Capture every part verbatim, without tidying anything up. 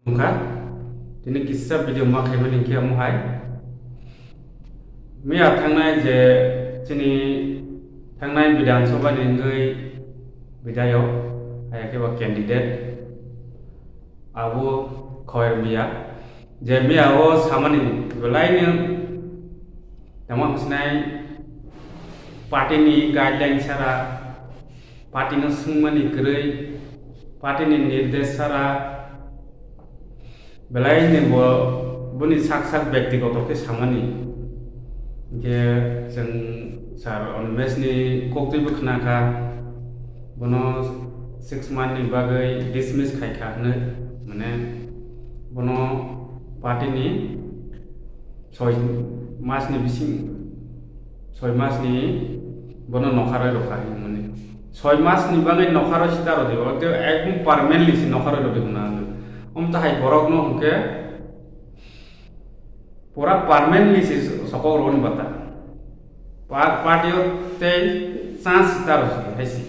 Wngkha, tini kisa video ma khaimani hinkhe omo hai. Miya thangnai je chini thangnai Bidhan Sabha ni wngwi bidayok, hai khe bo candidate, abo Khoer Miya. Je Miya o samani belai no tamo hamsinai party ni guideline sara, party no swngmani kwrwi, party ni nirdesh sara, belai ni bo, boni sak sak byaktigoto khe samani. Hinkhe chwng Sir Animesh ni koktwi bo khna kha, bono six month ni bagwi dismiss khai kha hwnwi, mane bono party ni soi mas ni bising, soi mas ni bono nokharwi rwkha hinmani. Soi mas ni bagwi nokharwi sita rwdi, o tei ekdom permanently se nokharwi rwdi hwnna ang. Omo tahai borok no hwnkhe pura permanently se sokok rwni bata. Pa-, party o tei chance sita rwdi hai se.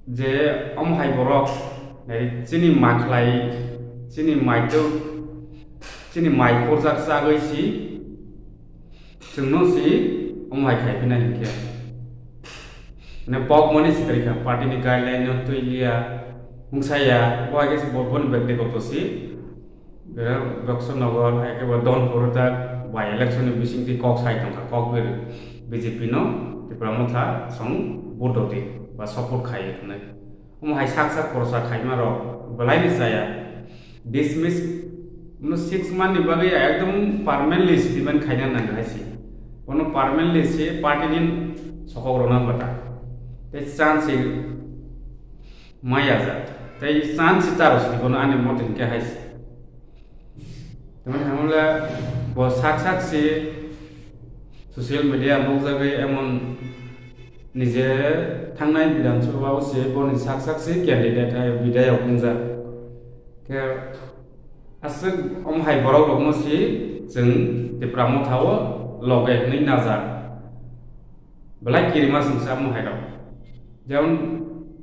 Je omo hai borok, nai chini makhlai, chini maitok, chini mai khorjak chagwi si, chwngno si omo hai khai phina hinkhe. Mane pok mani si tongkha, party ni guideline no twi liya, wngsa ya, bo hai khe si bo, boni byaktigoto si. Bokso Nagar, hai khe bo Don Porodak by election ni bisingtwi kok sai tongkha, kok ber B J P no Tipra Motha song vote rwdi ba support khai hwnwi. Omo hai sak sak khoroksa khaima rok belai ni chaya. Dismiss no six month ni bagwi ekdom permanently statement khaina nang hai si. Bono permanently se party ni sokok rwna bata. Tei chance se maya ja. Tei chance se taro si bono ani mote hinkhe hai si. Tamani hamle bo sak sak si social media nukjagwi emon nije thangnai Bidhan Sabha o se boni sak sak si candidate hai bidayok wngjak. Khe aswk omo hai borok rokno si chwng Tipra Motha o loge hwnwi najak. Belai kirima songsa omo hai rok. Jemon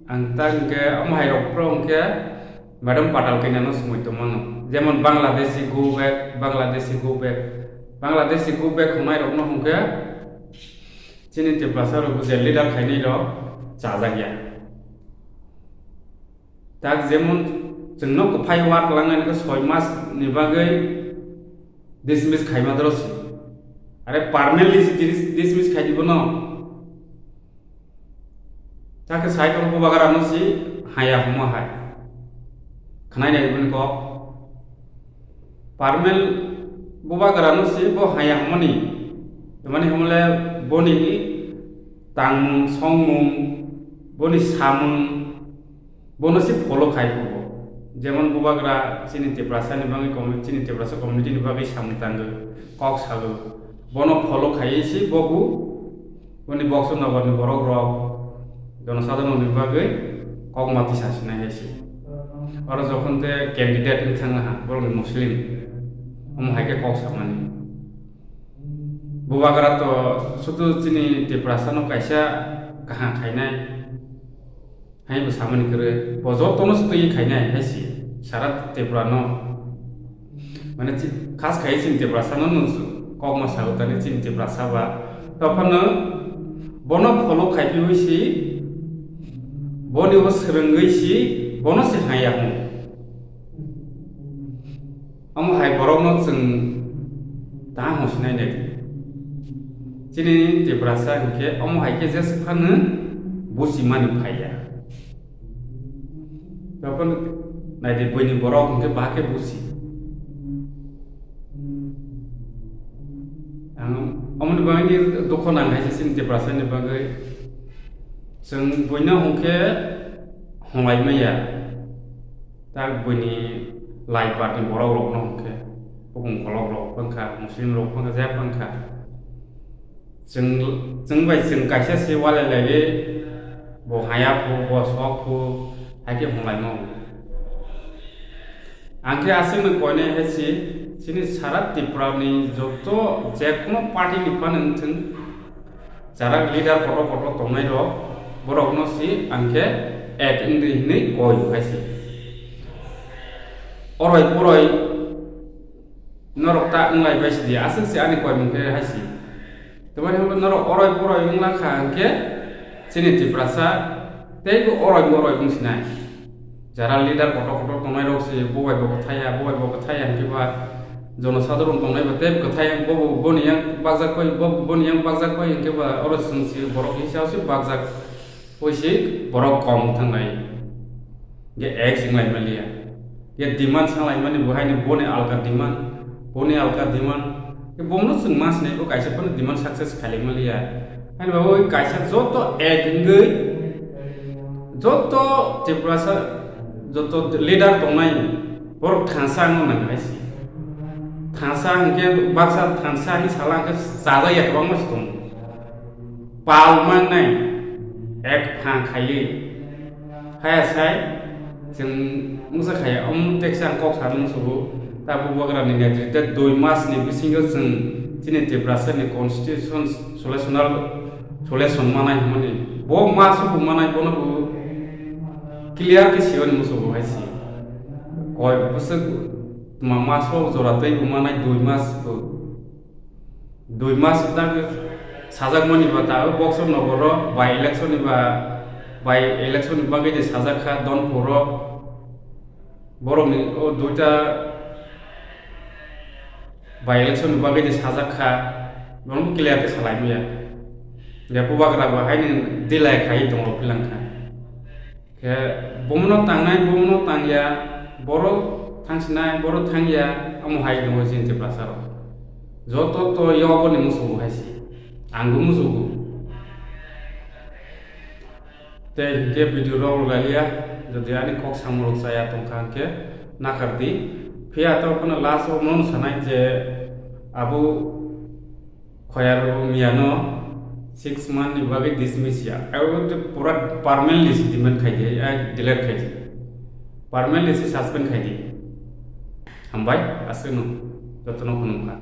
ang ta hwnkhe omo hai rok phro hwnkhe Madam Patal Kanya no swngwi tongmano. Jemon Bangladeshi go back, Bangladeshi go back. Bangladeshi go back hwngnai rokno hwnkhe chini Tiprasa rok je leader khainai rok chajak ya. Tak jemon chwngno kwphai work langnai khe soi mas ni bagwi dismiss khaima doro si. Are permanently si dis-, dismiss khai di bono. Chakhe sai tong bubagra no si haya huma hai. Khnai nai bini kok. Permanent bubagra no si bo haya humani. Mani humle boni tangmung, songmung, boni samung, bono se follow khai phubo. Jemon bubagra chini Tiprasa ni bagwi commu-, chini Tiprasa community ni bagwi samung tango, kok sago. Bono follow khaiwi se bobo boni Bokso Nogor ni borok rok jonosadharon ni bagwi kok mati sasinai hai se. Oro jokhon te candidate wng thangna ha, borok ni Muslim. Omo hai khe kok samani. Bubagra to sudu chini Tiprasa no kaisa kaham khainai. Hai bo samani kwrwi, bo jotono se twi khainai hai si, sara Tripura no. Mane chi-, khas khai chini Tiprasa no nung kok ma sao tani chini Tiprasa ba. Tophano bono follow khai piwi si, boni bo swrwngwi si, bono se haya hwn. Omo hai borokno chwng tamo sinai nai. Chini Tiprasa hinkhe omo hai khe jesa phano buchimani phaiya. Tokon naidi buini borok hinkhe bahai khe buchi. Ang omoni bagwi dukho nang hai se chini Tiprasa ni bagwi. Chwng buino hinkhe honglai maya. Tak buini lai party borok rok no hwnkhe, bukung kolok rok wngkha, Muslim rok wngkha, jaya wngkha. Chwng, chwng bai chwng kaisa se walai lai, bo haya phu, bo sok phu, hai khe hwnlai no. Ang khe aswk no koinai hai se, chini sara Tripura ni joto je kono party ni phano wngthwng, jarak leader kotor kotor tongnai rok, borok no si ang khe ek wngdi hinwi koi hai se. oroi poroi norok ta wnglai bai sidi, aswk se ani koimung khe hai si. Tamani hwnba norok oroi poroi wngla kha hwnkhe chini Tiprasa teibo oroi moroi wng sinai. Jara leader kotor kotor tongnai rok se bo bai bo kwthai ya, bo bai bo kwthai ya hwnkhe ba jono sadharon tongnai bo teibo kwthai ya, bo bo boni yang bakjak bai, bo bo boni yang bakjak bai hwnkhe ba oro chwng se borok hisa se bakjak. Oi se borok kom thangnai. Ge ek sing lai maliya. Ge demand sang lai mani bo haini boni alka demand, boni alka demand. Ge bomno chwng ma sinai bo kaisa phano demand success khai lai maliya. Haini ba oi kaisa joto ek wngwi, joto Tiprasa, joto leader tongnai borok thansa wngna nang hai se. Thansa hwnkhe baksa thansa hi sala hwnkhe chajak ya kwbangma se tongo. Pal mangnai ek phang khaiwi. Haya sai chwng mungsa khaiya, omo teksa ang kok sani musugo, ta bubagrani netrite dui mas ni bisingo chwng chini Tiprasa ni constitution solutional solution manai hwnmani. Bo mas bo manai, bono bo clear khe siyoni musugo hai si. Koi bwswk ma-, mas bo jora tei bo manai dui mas bo. Dui mas tak sajak mani ba ta box nogoro by election ni ba, by election ni bagwi de sajak kha Donpuro. Borok ni o duita by election ni bagwi de sajak kha. Bono clear khe salai maya. Ya bubagra ba haini delay khai tongo philang kha. Khe bomono tangnai, bomono tangya, borok thangsinai, borok thangya, omo hai tongo chini Tiprasa rok. Joto to yogoni musugo hai si. Angbo musugo. Tei hinkhe video rok lailia, jodi ani kok samung rok chaya tongkha hinkhe nakardi. Phiya to phano last o nono sanai je abo Khoyar miyano six month ni bagwi dismiss ya. Abo to pura permanently si demand khai di, ai delete khai di. Permanently si suspend khai di. Hambai, aswkno jotono khulumkha.